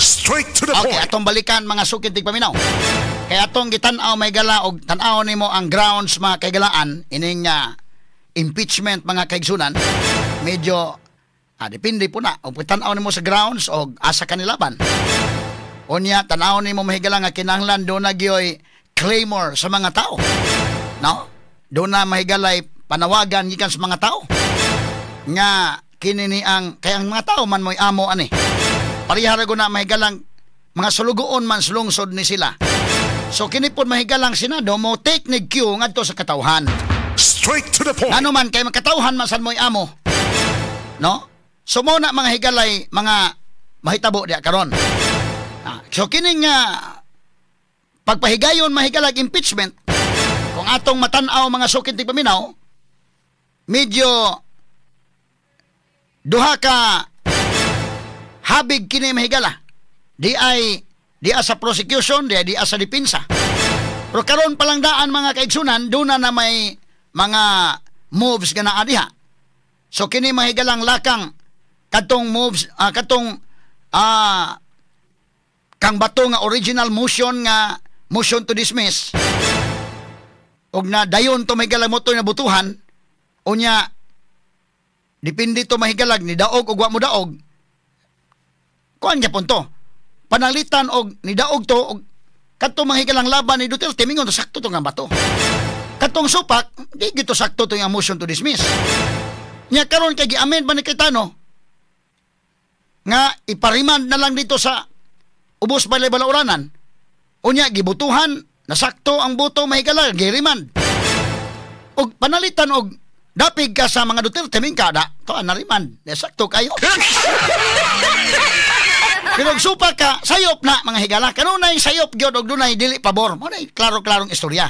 Straight to the Okay, point. Atong balikan, mga sukid tigpaminaw. Kaya atong gitan-aw may gala og tan-aw nimo ang grounds, mga kaigalaan, ining impeachment, mga kaigsunan, medyo depende po na. Og tan-aw nimo sa grounds og asa kanilaban. Unya, tan-aw nimo, mahigala, nga kinahanglan do na gyoy clamor sa mga tao. No? Do na mahigalay panawagan gikan sa mga tao. Nga kini ni ang kay ang mga tao man mo'y amo ani. Parehara ko na, mahigalang, mga sulugoon man sa lungsod ni sila. So kini pod, mahigalang Senado, mo take ni cue ngadto sa katawhan. Straight to the point. Ano man kay makatawhan man sad mo'y amo. No? So mo na, mga higalay, mga mahitabo diya karon. So kining nga pagpahigayon, mahigalag, impeachment, kung atong matan-aw, mga sukid tigpaminaw, medyo duha ka habig kini, mahigala. Di ay di sa prosecution, di ay di sa depensa. Pero karon pa lang daan, mga kaigsunan, doon na na may mga moves nga naa diha. So kini, mahigalang lakang katong moves, katong kang bato nga original motion nga motion to dismiss og na dayon to, mahigalang, mo to na butuhan. Unya depende to, mahigalag, ni daog og wa mo daog, kuan gyapon to panalitan og ni daog to og kadto, mahigalang, laban ni Duterte, mingon to sakto to nga bato. Katong supak, di gito sakto to nga motion to dismiss. Nya karon kay gi-amend ba ni Cayetano nga ipa-remand na lang dito sa ubos balay balauranan. Unya gibutuhan, nasakto ang boto, mahigala, gi-remand. Og panalitan og dapig ka sa mga Duterte, min kada to na remand. Sakto kayo. Pero og supak ka, sayop na, mga higala. Kanunay sayop gyud og dunay dili pabor. Mo na klaro-klarong istorya.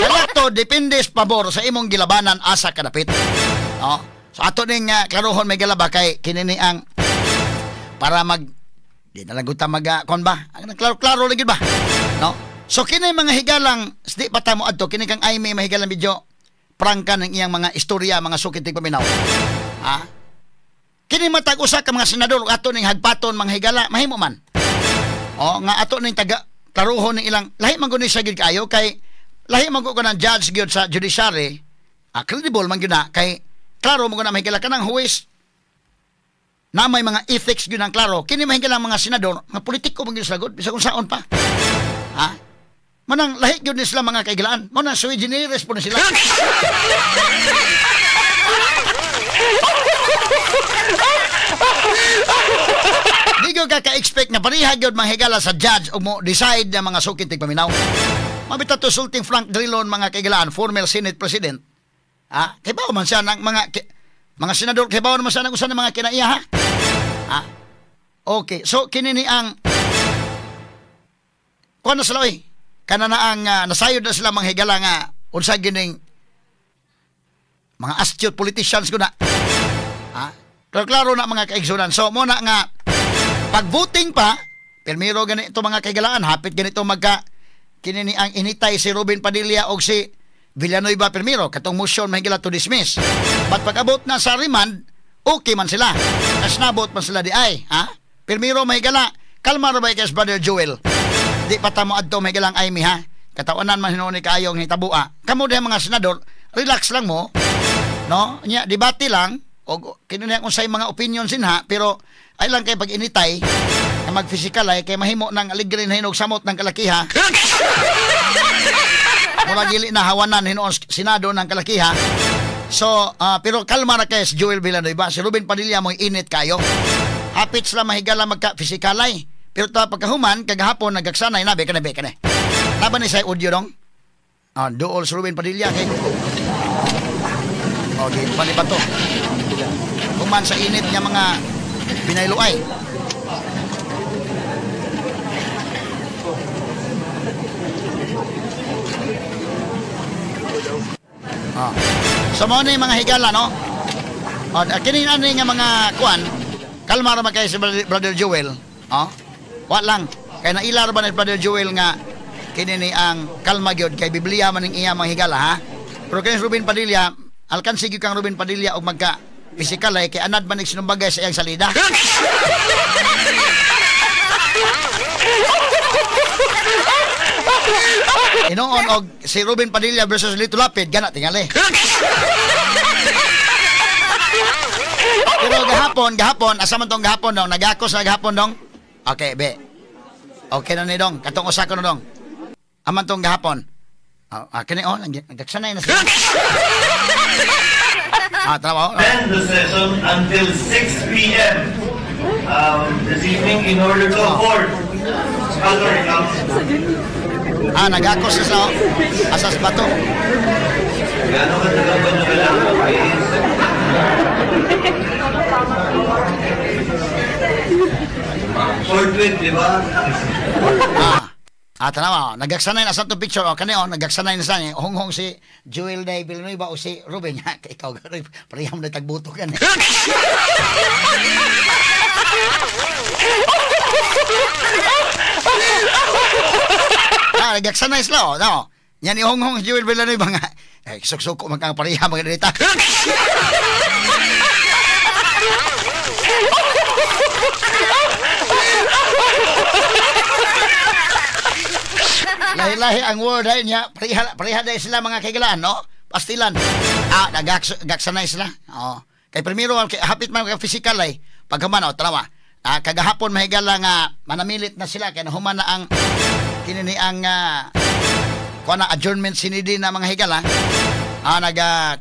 Sa lato, depende sa pabor sa imong gilabanan asa kadapit. No? So ato ning klarohon, may galaba, kay kini ni ang para mag di na lang ta mag kon ba? Ang klaro-klaro lagi ba? No? So kini, mga higalang, di pa ta mo adto kini kang Imee, mahigalang, medyo prangka ng iyang mga istorya, mga sukit paminaw. Ha? Kini matag usa ka mga senador ato ning hagpaton, mga higala, mahimo man. O nga ato ning taga klarohon ning ilang lahi man gud ni siya gid kaayo, kay lahi man gud ko ng judge gyud sa judiciary, credible man gyud na, kay klaro mo gud na, mahigala, kanang huwes na may mga ethics gyud ang klaro. Kini, mahigala, mga senador, mga politiko man gyud sila gud bisag unsaon pa. Ha? Manang lahi gyud ni sila, mga kaigalaan. Mo na sui generis po ni sila. Di gyud ka ka-expect na pareha gyud, mga higala, sa judge o mo decide na mga sukit paminaw. Mabita to sulting Frank Drilon, mga kaigalaan, former Senate President. Ha? Kay man siya ng mga mga senador, kay naman siya ng usa ng mga kinaiya, ha? Ha? Okay, so kini ni ang kuan na sila oy. Kana na ang nasayod na sila, mga higala, nga unsa gining mga astute politicians ko na. Ha? Klaro na, mga kaigsunan. So mo na nga pag-voting pa, pirmiro ganito, mga kaigalaan, hapit ganito magka kini ni ang initay si Robin Padilla og si Villanueva pirmiro katong motion, mahigala, to dismiss. But pag-abot na sa remand, okay man sila. Nasnabot man sila di ay, ha? Pirmiro, mahigala, kalma ra ba kay Brother Joel? Di pa ta mo adto, mahigalang Imee, ha. Katawanan man hinuon ni kaayong hitabua. Kamo diha, mga senador, relax lang mo. No? Nya debate lang og kini na unsay mga opinion sinha, pero ay lang kay pag initay nga mag-physical ay kay mahimo nang aligre na hinog samot ng kalakiha. Mura gili na hawanan hinuon Senado ng kalakiha. So, pero kalma ra kay si Joel Villanueva, si Ruben Padilla mo'y init kayo. Hapit sila, mahigala, magka physical ay. Pero ta pagkahuman kagahapon nagaksanay na be kana be kana. Laban ni sa audio dong. Duol si Ruben Padilla kay Okay, panibato. Human sa init nga mga binayluay. Oh. So mo ni mga higala, no? Oh, kini ani nga mga kuan, kalma ra man kay si Brother Joel, oh. Wa lang kay naila ra ba ni Brother Joel nga kini ni ang kalma gyud kay Biblia man ning iya, mga higala, ha. Pero kini si Ruben Padilla, alkansi gyud kang Ruben Padilla og magka Physical ay kay anad man sinumbagay sa iyang salida. Inoon og si Ruben Padilla versus Lito Lapid gana tingali. Pero gahapon asa man tong gahapon dong, nagakos na gahapon dong. Okay, be. Okay na ni dong, katong usa ko na dong. Aman tong gahapon. Kini oh, nagsanay na sila. Trabaho. End the session until 6 p.m. This evening in order to afford other Nagakos sa asas bato. Gaano ka tagal ba nyo kailangan? Forthwith, di ba? Tanawa, nagaksanay na sa itong picture. O, kani, nagaksanay na sa niya. Honghong si Joel Day Villanueva o si Ruben. Ikaw, pareham na tagbuto ka. Nagaksanay sila, o. No. Yan, ihonghong si Joel Villanueva nga. Eh, suksuko magkang pareha mga dita. Lahi-lahi ang word ay niya. Pareha dahil sila mga kaigalaan, no? Pastilan. Nagaksanay sila. Oh. Kay primero, hapit man kay physical ay. Pagkaman, oh, talawa. Kagahapon mahigala nga manamilit na sila. Kaya nahuman na ang kinini ang kuha na adjournment sinidi na mga higala.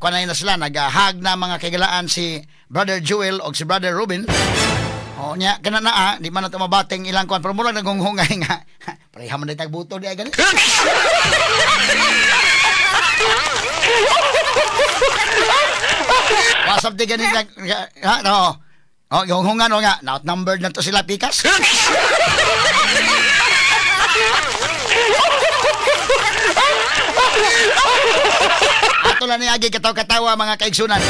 Kuha na sila. Nag-hug na mga kaigalaan si Brother Joel o si Brother Ruben. O niya, kana na di man na tumabating ilang kuan. Pero murag nagunghungay nga. Pareha man na tagbuto di ay ganit. Wasap di ganit. Ha, no. O, gunghungan o nga. Outnumbered na to sila, pikas. Ato lang ni Agi kataw-katawa mga kaigsunan.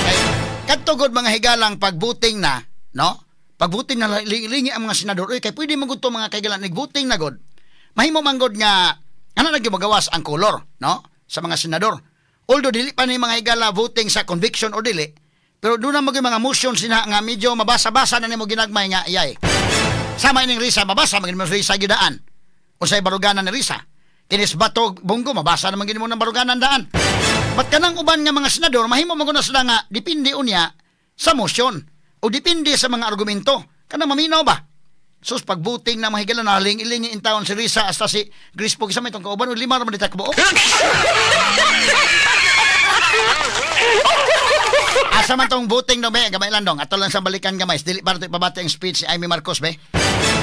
Katugod mga higalang pagbuting na, no? Pagbuting na lingi ang mga senador, uy, kay pwede magud to mga kaigalan, nagbuting na god. Mahimo man god nga ano lagi magawas ang color, no? Sa mga senador. Although dili pa ni mga higala voting sa conviction o dili, pero doon na maging mga motion sina nga medyo mabasa-basa na nimo ginagmay nga iyay. Sama ining Risa, mabasa magin mo Risa gidaan. Unsay baruganan ni Risa? Kinis Bato Bunggo, mabasa naman gini mo ng baruganan daan. But kanang uban nga mga senador, mahimo man gud na sila nga depende unya sa motion o depende sa mga argumento. Kanang maminaw ba? Sus, pagbuting na mahigala na haling-ilingi in taon si Risa hasta si Grace Poe sa may itong kauban o lima naman dita kabuok. Asa man tong voting no, be? Gamay lang dong. Ato lang sa balikan gamay. Dili para ito ipabati ang speech ni Amy Marcos, be?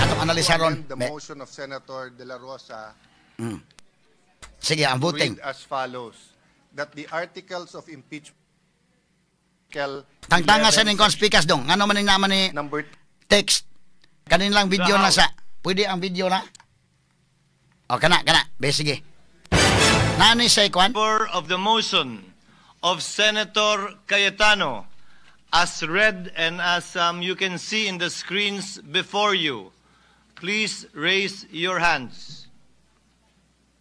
Atong analisaron. The motion of Senator De La Rosa. Sige, ang voting. Read as follows. That the articles of impeachment Tangtanga sa ning conspicas dong. Ano man naman ni number text. Kanilang video na sa. Pwede ang video na? O, kana. Be, sige. Nani sa ikwan? Of the motion of Senator Cayetano, as read and as you can see in the screens before you. Please raise your hands.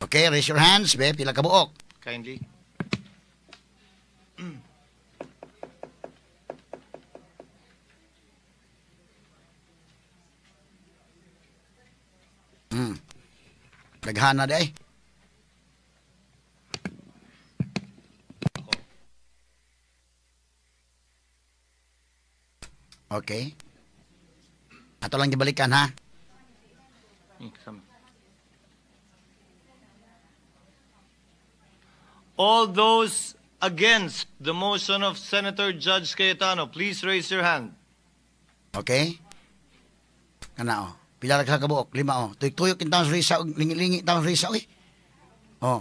Okay, raise your hands. Be, pila ka buok. Kindly. Daghana di ay. Okay. Ato lang gibalikan ha. All those against the motion of Senator Judge Cayetano, please raise your hand. Okay. Kana oh. Pila ra ka kabuok? Lima oh. Tuyok-tuyok in taon sa Risa, lingi-lingi taon sa Risa oy. Oh.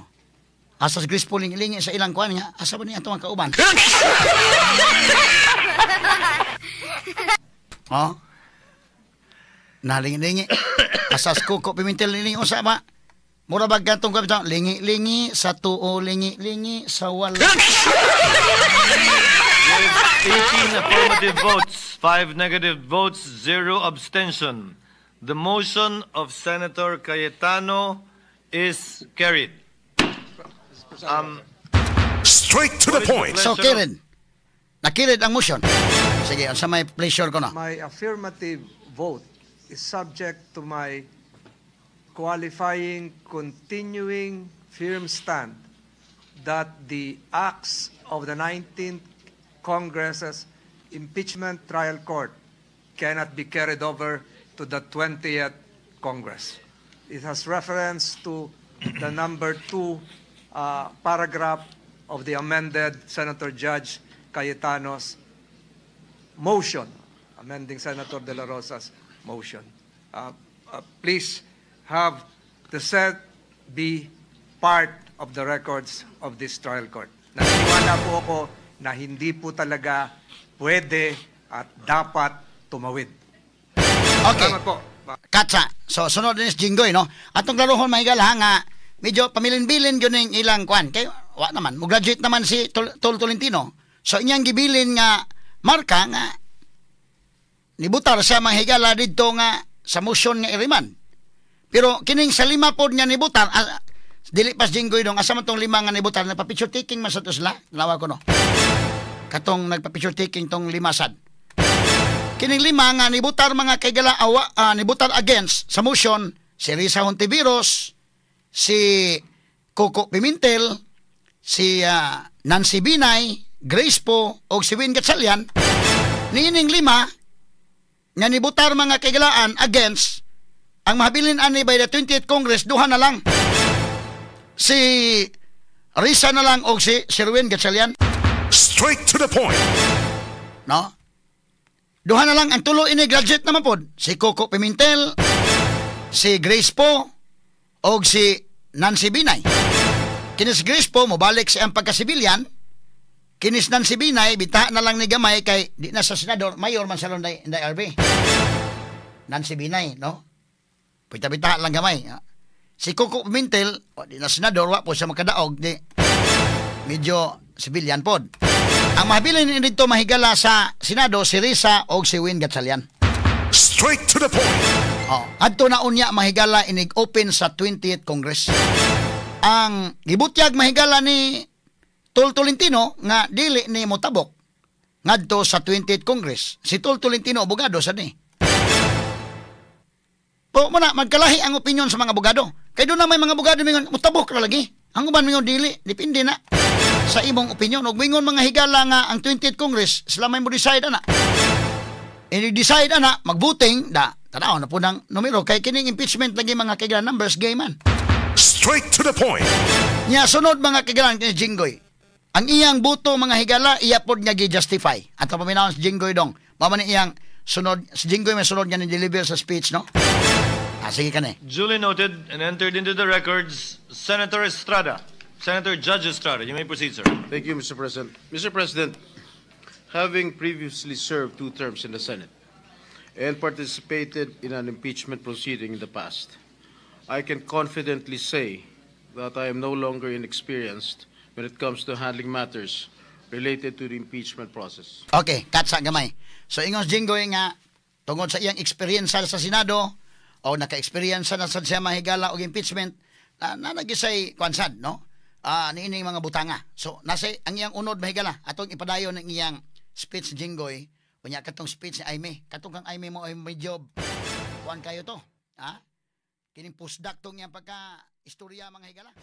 Asa sa Grace Poe lingi-lingi sa ilang kuan nga. Asa ba niya atong kauban? Oh. Nalingi-lingi. Asa sa Coco Pimentel lingi usa ba? Mura ba gantong kuan lingi-lingi sa tuo, lingi-lingi sa wala. With 18 affirmative votes, 5 negative votes, 0 abstention. The motion of Senator Cayetano is carried. Straight to the point. So, carried. Nakirid ang motion. Sige, unsa may pleasure ko no? My affirmative vote is subject to my qualifying continuing firm stand that the acts of the 19th Congress's impeachment trial court cannot be carried over to the 20th Congress. It has reference to the number 2 paragraph of the amended Senator Judge Cayetano's motion, amending Senator De La Rosa's motion. Please have the said be part of the records of this trial court. Naniniwala po ako na hindi po talaga pwede at dapat tumawid. Okay. Salamat po. Katsa. So sunod din si Jinggoy, no? Atong klarohon, mahigala, nga medyo pamilin-bilin gyud ning ilang kwan kay wa naman mo graduate naman si Tol Tolentino. So inyang gibilin nga marka nga nibutar siya, mga higala, didto nga sa motion nga i-remand. Pero kining sa lima pod nga nibutar, dili pas Jinggoy dong, asa man tong lima nga nibutar? Nagpa-picture taking man sa to sila. Lawa ko no. Katong nagpa-picture taking tong lima sad. Kining lima nga nibutar, mga kaigala, awa, nibutar against sa motion, si Risa Hontiveros, si Coco Pimentel, si Nancy Binay, Grace Poe o si Win Gatchalian. Niining lima nga nibutar, mga kaigalaan, against, ang mahabilin ani by the 20th Congress duha na lang, si Risa na lang o si Sherwin Gatchalian. Straight to the point. No? Duha na lang, ang tulo ini graduate naman pod. Si Coco Pimentel, si Grace Poe, o si Nancy Binay. Kini si Grace Poe, mobalik sa iyang pagkasibilyan. Kini si Nancy Binay, bitaha na lang ni gamay kay di na sa senador, mayor man sa Inday, Inday RB. Nancy Binay, no? Pita-bitaha lang gamay. Si Coco Pimentel, o, di na senador, wa po siya makadaog, di medyo civilian pod. Ang mahabilin ni dito, mahigala, sa Senado, si Risa o si Win Gatchalian. Straight to the point. Oh, adto na unya, mahigala, inig open sa 20th Congress. Ang gibutyag, mahigala, ni Tol Tolentino nga dili ni motabok ngadto sa 20th Congress. Si Tol Tolentino, abogado sa ni. Po mo na magkalahi ang opinion sa mga abogado. Kay doon na may mga abogado mingon motabok ra lagi. Ang uban mingon dili, depende na sa imong opinion. Ug mingon, mga higala, nga ang 20th Congress sila may mo decide ana. I-decide ana, magbuting da. Tanaw na po ng numero kay kining impeachment lagi, mga kaigalan, numbers game man. Straight to the point. Nya sunod, mga kaigalan, kini Jinggoy. Ang iyang boto, mga higala, iya pod nga gi-justify. Ato paminawon si Jinggoy dong. Mao man ni iyang sunod, si Jinggoy may sunod nga ni deliver sa speech, no? Ah, sige ka ni. Duly noted and entered into the records, Senator Estrada. Senator Judge Estrada, you may proceed, sir. Thank you, Mr. President. Mr. President, having previously served two terms in the Senate and participated in an impeachment proceeding in the past, I can confidently say that I am no longer inexperienced when it comes to handling matters related to the impeachment process. Okay, katsa gamay. So ingon si Jinggoy nga tungod sa iyang experience sa Senado o naka-experience na sad siya, mahigala, og impeachment na, na nagisay kwan sad, no? Ah, niining mga butanga. So nasa ang iyang unod, mahigala, atong ipadayon ang iyang speech, Jinggoy. Unya katong speech ni Imee. Katong kang Imee mo ay medyo kuan kayo to. Ha? Kining postdoc tong iyang pagka istorya, mga higala.